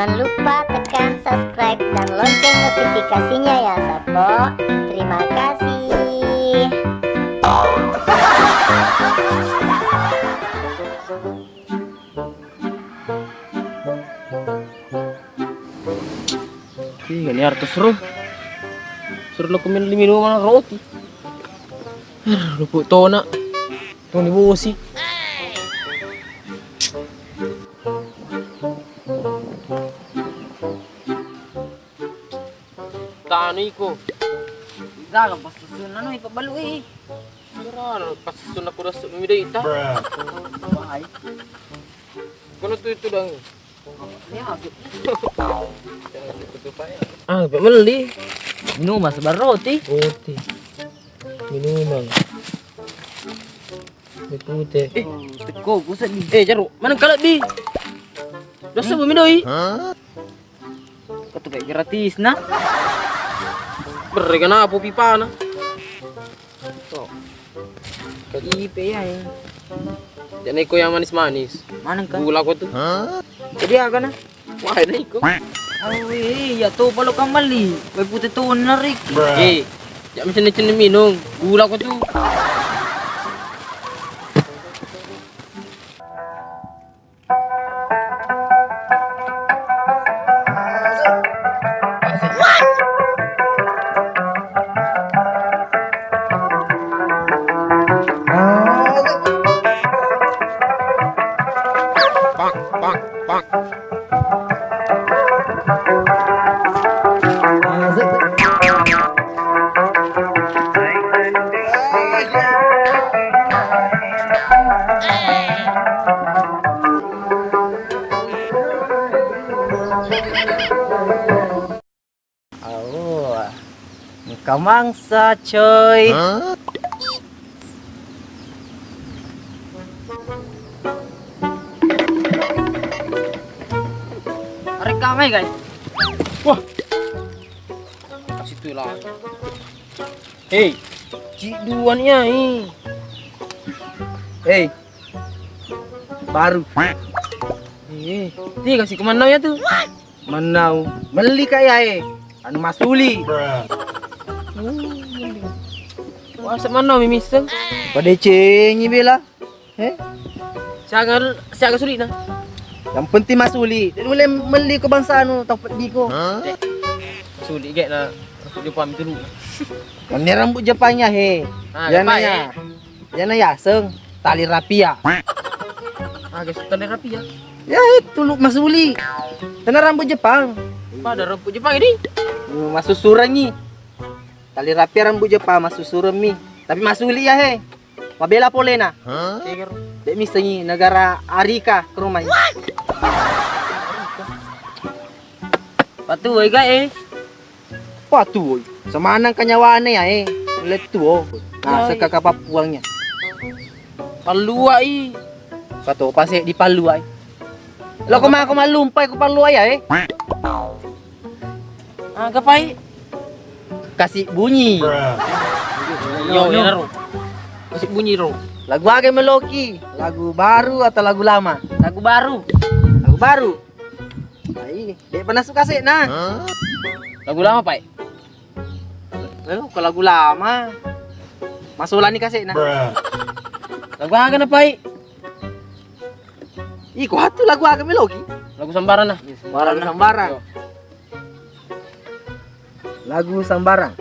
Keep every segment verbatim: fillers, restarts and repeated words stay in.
Jangan lupa tekan subscribe dan lonceng notifikasinya ya, Sappo. Terima kasih. Ih, ini artis seru. Seru lo komen di minuman roti. Lupu tona. Toni bosi. Tanu iko. Gaga pas susun anu ipabbalu i. Ora pas susun aku rasa mi dai ta. Wahai. Kono tu itu dong. Ini aku. Ah, pe melli. Minuman sebar roti. Roti. Minuman. Kopi pute. Eh, teko, buset di. Eh, Jaru, mana kalebbi? Dosa bumi doi. Kau tuh kayak gratis nah. Berre kenapa pipana? Tuh. Ipe ya. Jadi kau yang manis-manis. Mana kau? Gula kau tuh. Jadi aga na? Wah, ini iko. Awe, iya to palo kamali. Kopi pute to narik. Eh, ya mesti cenni minum. Gula kau tuh. Oh, engka mangsa, coy. Rekam aja, guys. Wah. Kasih tuh lah. Hei, ci dua nih, ai. Hei, baru. Eh, tiga sih kemana ya tuh? Mannau melli ka yae, anu masuli. Oh, melli. Wah, asa mannau mi misseng. Padecengi bela. Eh? Siaga, siaga sulina. Yang penting masuli. Dia boleh melli ko bangsa anu tau peddi ko. Suli ge na. Dia paham dulu. Ini rambut Jepangnya he. Ah, Jepang, ya. Iyana yaseng tali rapia. Aga tali rapia? Ya, itu lu masuli. Tena rambut Jepang. Pada rambut Jepang ini? Massusurengngi. Tali rapia rambut Jepang massusureng mi. Tapi masuli ya he. Mabela polena. Dek misengi negara Arika ke rumah. Patu wega eh. Wah, tuwoi. Semanang ka nyawana ya, eh. Lettuo. Nah, sekaka pappuangnya. Palluai. Kato pase di palluai. Lo ko mako mallumpai ko palluai ya, eh. Aga pai? Kasih bunyi. Yo, ya ro. Kasih bunyi ro. Lagu aga meloki? Lagu baru atau lagu lama? Lagu baru. Lagu baru. Ai, dek pernah suka sih nah. Lagu lama, Pak? Eh, ke lagu lama. Masola ni kasih nah. Lagu aga na, Pak? Ih, kok atu lagu aga meloki? Lagu sambaran nah. Sambaran, sambaran. Lagu sambaran.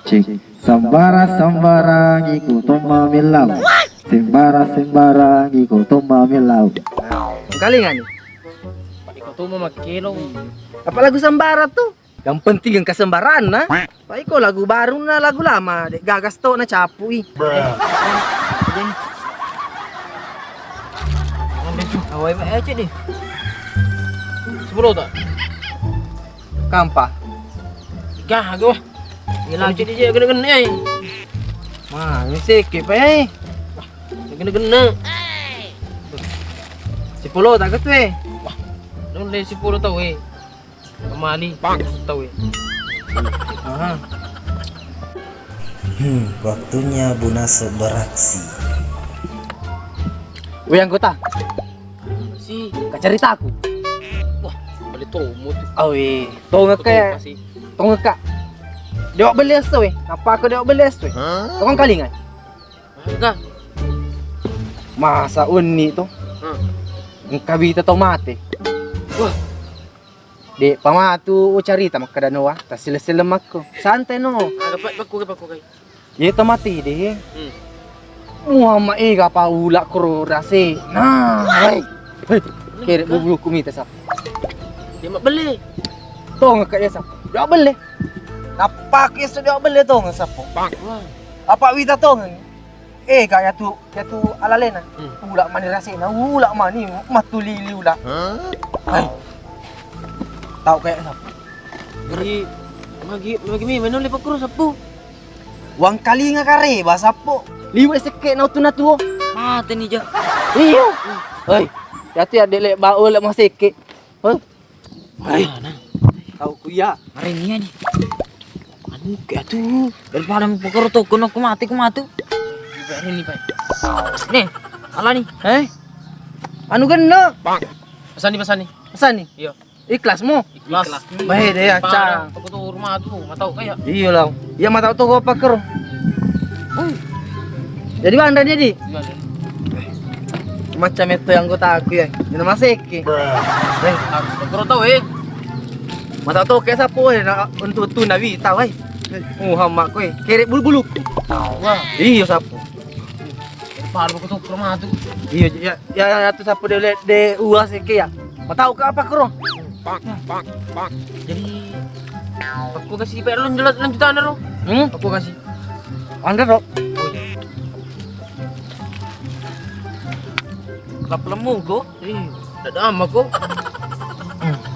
Cek. Sambara, sambara, ngiko tomma mellau. Sembara, sembara, ngiko tomma mellau. Engkalinga ni. Iko tomma makkelo. Apa lagu sambara tu? Yang penting engka sembaranna. Pak iko lagu baru na lagu lama, dek gagas to na capui. Awai ma ece deh. Sepuluh tak? Kampa. Gaga wah. Iya lagi. Jadi dia gede-gede ai. Wah, ini sikit, Pak, ai. Gede-gede. Sepuluh tak ketu, eh? Wah, dong deh sepuluh tau, eh. Kemali tau, eh. Aha. Hmm, waktunya Bunase beraksi. Weh, anggota. Si, ka cerita aku. Tomo tu. Awe, tongekka ya. Tongekka. Dewa beli esso we. Apa aku dewa beli esso we? Tongeng kalinga. Maka. Masa wenni to? Engka wita tau mate. Wah. Dek pamatu carita makkada noa, tassile-sile makko. Santai no. Aga pak pakku ke pakku kai. Ye to mati deh. Muhammad e gapa ula koro rase. Nah, hai. Hei, kere bubuluku mita sap. Dia mak beli. Tongekka ya sap. Dia beli. Napake su dia beli tongeng sap. Wah. Apa wita tongeng? Eh, gak ya tu, ya tu alalena. Ula mani rasena, ula mani matulili ula. Hai. Tau kayak sap. Jadi magi magi mi menu lepak kuru sapu. Wangkalinga kareba sappo. Liwe sekke na utu natuo. Mate ni ja. Iya. Hei, yati adele bau le maseke. Hei. Hei. Kau kuya. Marenia ni. Anu ke atu. Daripada mupokoro toko no kumati kumatu. Ini pai. Nih, ala ni. Hei. Anu genno. Pasani pasani. Pasani. Iya. Ikhlas mu? Ikhlas. Baik deh ya, Cang. Aku tuh rumah tuh, nggak tahu kayak. Iya lah. Iya, mau tahu tuh apa ker. Jadi banda jadi? Iya, iya. Macam itu yang gue tahu ya. Ini masih ke. Eh, harus perlu tahu eh. Mata tuh kayak sapu eh, untuk tuh nabi tahu eh. Muhammad kue, kerek bulu-bulu. Wah. Iya sapu. Baru aku tuh rumah tuh. Iya, iya. Ya, ya, ya, tu sapu de, de uas ke ya. Mau tahu ke apa kro? Pak, pak, pak. Jadi aku kasih P R lanjut lanjutan ro. Hmm? Aku kasih. Anda ro. Lap lemu ko. Ih, tidak ada ama ko.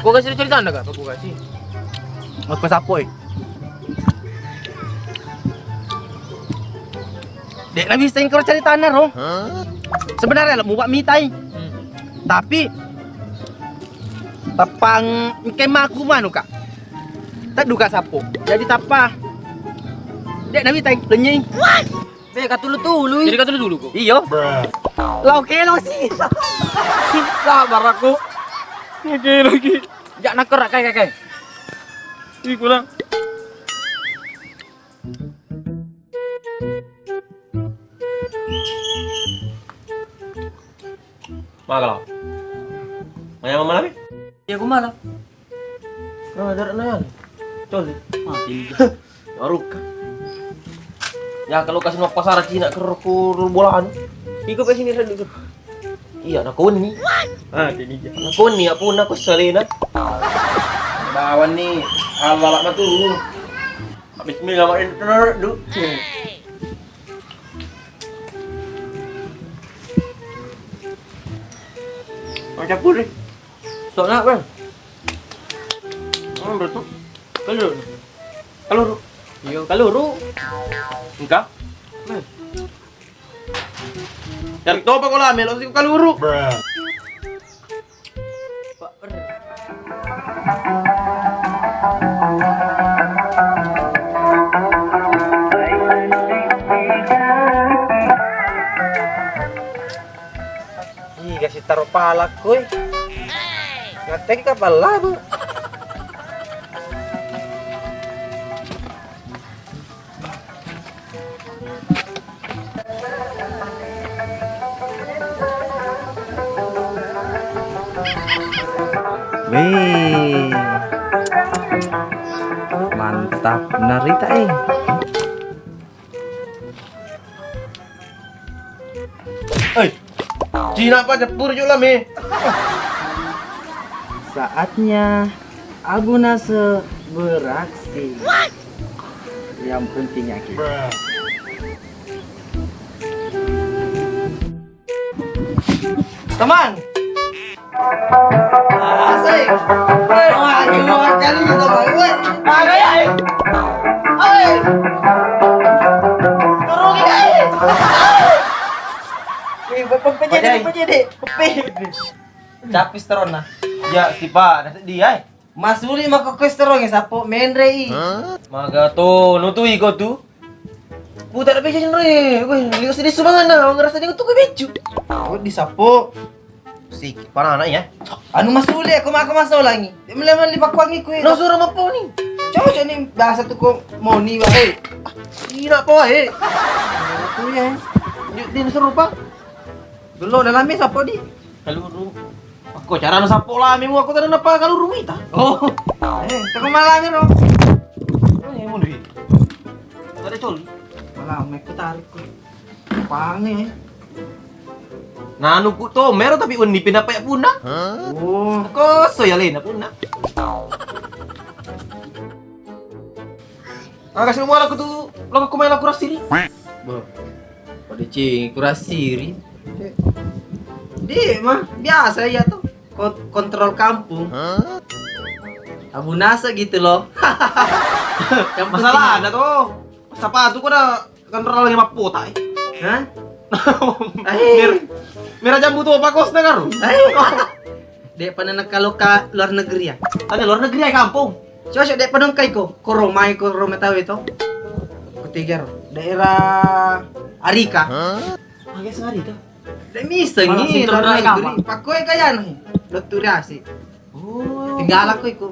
Ko kasih cerita anda kak? Aku kasih. Aku sapu eh. Dek na bisa engkau ceritana ro. Sebenarnya lah mubak mitai. Tapi tapang engke maku manu kak. Tak duka sapo. Jadi tapa. Dek na mitai lenyei. Be katulu-tulu. Jadi katulu dulu kok. Iyo. Lau kelo sih. Sabar aku. Oke lagi. Jak naker kai kai kai. Ih kurang. Maka lo. Maya mama lagi? Iya, aku malam. Nah, ada na ya. Coli. Mati. Baruka. Ya kalau kasih no pasar Cina ke ruku bolaan. Iko kasih ni dulu. Iya, nakoni. Ah, ini dia. Nakoni aku nak salena. Bawan ni hal balak matu. Bismillah, mak, ini terus, du. Mau campur, eh? Sok nak, Bang. Oh, betul. Kaluru. Kaluru. Iya, kaluru. Enggak. Nah. Dan topa ko lame lo si kaluru. Ih, kasih taruh palak, kuy. Ngateng kapal labu. Weh, mantap narita eh. Hei, Cina apa campur juga lah, Mi? Saatnya Abu Nasr beraksi. Yang penting yakin. Teman. Asik. Woi, wah, dua kali gitu, Bang. Woi, parah ya. Woi. Turun ya. Wih, pepejede, pejede. Pepe. Capis terona. Ya, si Pak, dia, eh. Masuli mako koe serongnge sappo menrei. Maga to nutu iko tu. Ku tak ada beca nre. Weh, liu sedih subangan na, ngerasa dia tu ke becu. Aku di sappo. Si Iki, panana ya. Anu masuli, aku maka masolangi. Dia melli-melli pakkuangi ku. No suro maponi. Coba ni biasa tu ko moni wae. Ina ko wae. Tu ya. Di, di serupa. Dulu dalam ni sapo di. Kaluru. Aku cara na sapo lami mu aku tadi napa kaluru mita. Oh. Eh, teko malami ro. Eh, mundur. Ada coli. Malam aku tarik ku. Pange. Nanu ku to mero tapi wenni pinapa ya punna. Oh. Koso ya lena punna. Aga sih muala ku tu lo aku main laku rasiri. Bo. Pada cing kurasiri. Di mah biasa ya tuh. Kon- kontrol kampung. Abu nasa gitu loh. Yang masalah ada tuh. Sepatu ku ada kontrol lagi mapota eh. Hah? Mir- Mira jambu tuh apa kos dengar? Dek pada kalau ke luar negeri ya. Ada luar negeri ya kampung. Cocok dek pada kai ko. Ko Roma ko Roma tahu itu. Ketiga daerah Arika. Agak sehari kah? Dek misa ni luar negeri. Pakoi kaya ni. Dokter asi. Oh. Tinggal aku iko.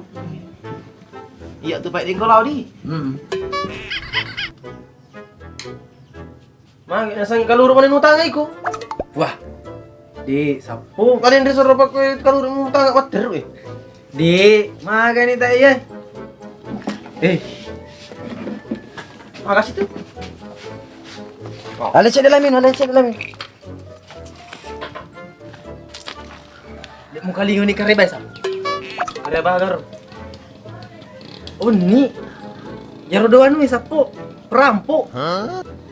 Iya tuh Pak Dengko lau di. Hmm. Magi nasang kaluru mana utang iku. Wah. Di sapu. Kalian disuruh pakai kaluru utang water eh. Di magani tak iya. Eh. Makasih tuh. Ada cek dalam ini, ada cek dalam ini. Dek mukalinga ni kareba sa. Kareba garo. Onni. Yaro doa nu sapo. Perampo.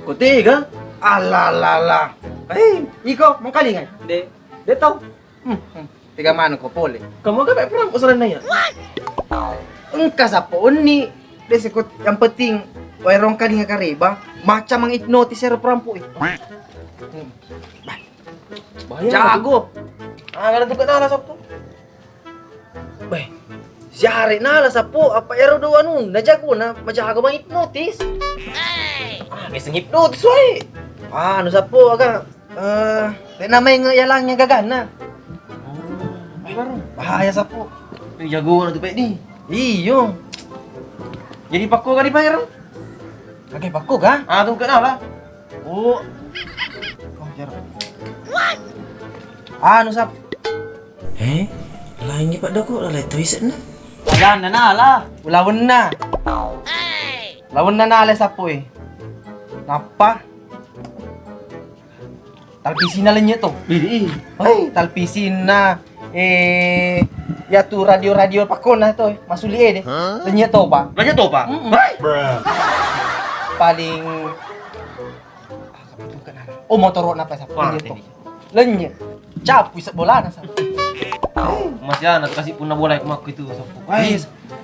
Ko tega? Alalala. Hei, iko mukalinga. De, de tau. Hmm, hmm. Tega mana ko pole? Kamu agak perampo selain nanya. Engka sapo onni. Dek sekot yang penting wae rongkalinga kareba. Macam menghipnotis ero perampo. Hmm. Bah. Bahaya. Jago. Ah, kalau tukar nala sapo. Beh, siare nala sapo apa ero do anu na jago na majago main hipnotis. Ah, biasa hipnotis wae. Ah, anu sapo aga eh nama yang yalangnya gagana. Bahaya sapo. Ini jago na tu pek di. Iyo. Jadi pakko kali pak ero. Oke, pakko kah? Ah, tukar nala. Oh. Oh, jaro. Anu sap. Eh, lainnya Pak Doko, lalai to isekna. Lawanna nala. Ulawenna. Lawenna nala sapo e. Nappa? Talpisina lenye to. Ih, ih. Hei, talpisina eh ya tu radio-radio pakona to masuli ede. Lenye to, Pak. Lenye to, Pak. Mm-mm. Hei. Paling Oh, motoro napa sapu? Wah, lenye to. Lenye. Capu isep bolana sapu. Masih ana tu kasih punna bola aku makku itu sapu. Wah,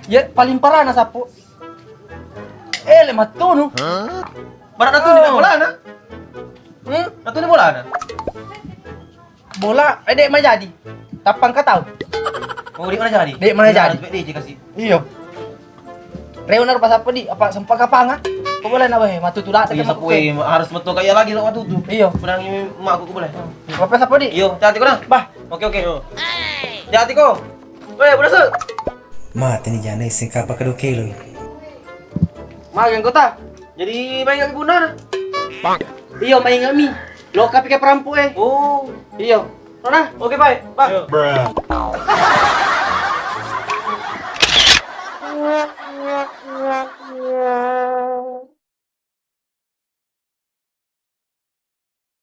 ya paling parana sapu. Eh, le matunu. Mana tu ni bolana? Hmm? Natu ni bolana? Bola eh dek manajadi. Tappang ka tau. Oh, dek manajadi. Dek manajadi. Dek kasih. Iyo. Reo na rupa sapu di apa sempak kapanga. Ko bola na weh matu tulat. Iya sapu eh harus metu kaya lagi lo matu tu. Iyo. Benang ini mak aku boleh. Apa sapu di? Iyo, hati-hati ko nah. Bah. Oke oke. Hati-hati ko. Weh, udah se. Mate ni jana isseng kapa kedo kelo. Magang kota. Jadi main nggak guna. Iyo main nggak mi. Lo kapi ke perampu eh. Oh. Iyo. Rona, oke baik. Bang.